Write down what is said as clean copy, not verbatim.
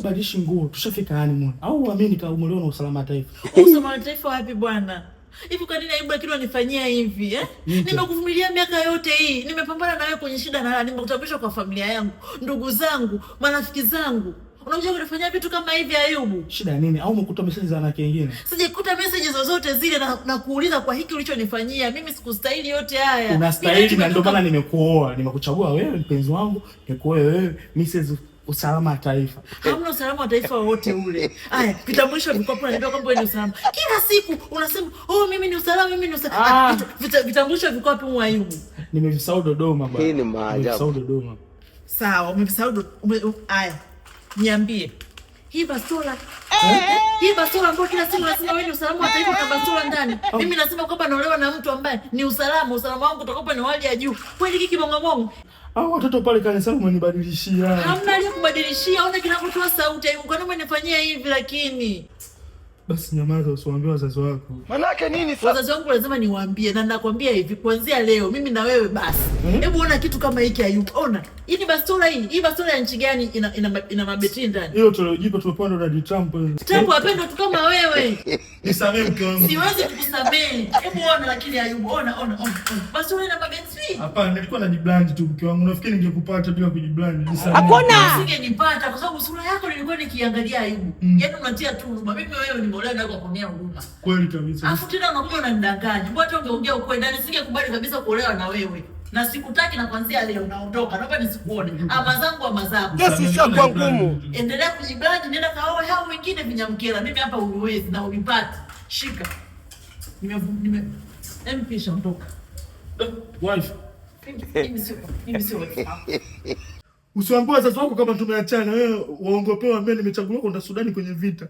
Ubadilishi nguo, tushafika honeymoon. Au uamini kama umeolewa na usalama wa taifa? Usalama wa taifa wapi bwana? Hivi kwa nini aibu lakini wanifanyia hivi eh? Nite. Nimekuvumilia miaka yote hii, nimepambana na wewe kwenye shida na raha, nimekutambulisha kwa familia yangu, ndugu zangu, marafiki zangu. Unakuja kunifanyia vitu kama hivi Ayubu? Shida ya nini? Au umekuta message za wanawake wengine? Sijakuta message zozote zile na kuuliza kwa hiki ulichonifanyia. Mimi sikustahili yote haya. Unastahili Mimi na ndio maana tumetoka- nimekuoa. Nimekuchagua wewe mpenzi wangu, nikuoe wewe Mrs. Usalama wa Taifa. Hamna usalama wa taifa wowote ule. Haya, vitambulisho viko hapo, unaniambia kwamba wewe ni usalama. Kila siku unasema, "Oh, mimi ni usalama, mimi ni usalama." Ah. Ah, vitambulisho viko wapi Ayubu? Nimevisahau Dodoma bwana. Hii ni maajabu. Nimevisahau Dodoma. Sawa, umevisahau. Haya. Niambie. Hii bastola. Hii bastola ambayo kila siku unasema wewe ni usalama wa taifa na bastola ndani. Mimi nasema kwamba naolewa na mtu ambaye ni usalama, usalama wangu utakopa ni hali ya juu. Kweli hiki kibongobongo? Hao watoto pale kanisani umenibadilishia. Hamna aliyekubadilishia, ona kinapotoa sauti. Ayubu, kwa nini umenifanyia hivi lakini? Basi nyamaza, usiwaambie wazazi wako. Manake nini sasa? Wazazi wangu lazima niwaambie, na nakwambia hivi, kuanzia leo mimi na wewe basi. Hebu ona kitu kama hiki Ayubu. Ona. Hii ni bastola hii. Hii bastola ya nchi gani ina mabetri ndani? Hiyo tuliojipa tumepewa na Donald Trump. Trump wapendwa tu kama wewe. Nisamehe mke wangu. Siwezi kukusamehe. Hebu ona lakini Ayubu, ona ona ona. Ona. Bastola ina mabetri. Hapana, nilikuwa najibrand tu mke wangu. Nafikiri ningekupata bila kujibrand. Nisamehe. Hakuna. Usingenipata kwa sababu sura yako nilikuwa nikiangalia Ayubu. Yaani unatia tu huruma. Mimi wewe nimeolewa na kwa kuonea huruma. Kweli kabisa. Alafu tena unakuja unanidanganya. Mbona hata ungeongea ukweli na nisingekubali kabisa kuolewa na wewe. Na sikutaki na kuanzia leo naondoka. Naomba nisikuone. Ama zangu ama zako. Kesi ishakuwa ngumu. Endelea kujibrand, nenda kaoe hao wengine vinyamkela. Mimi hapa uniwezi na unipati. Shika. Nime mpisha ondoka. Wife. Mimi sio wife. Usiwaambie wazazi wako kama tumeachana. Wewe waongopewa, mimi nimechaguliwa kwenda Sudani kwenye vita.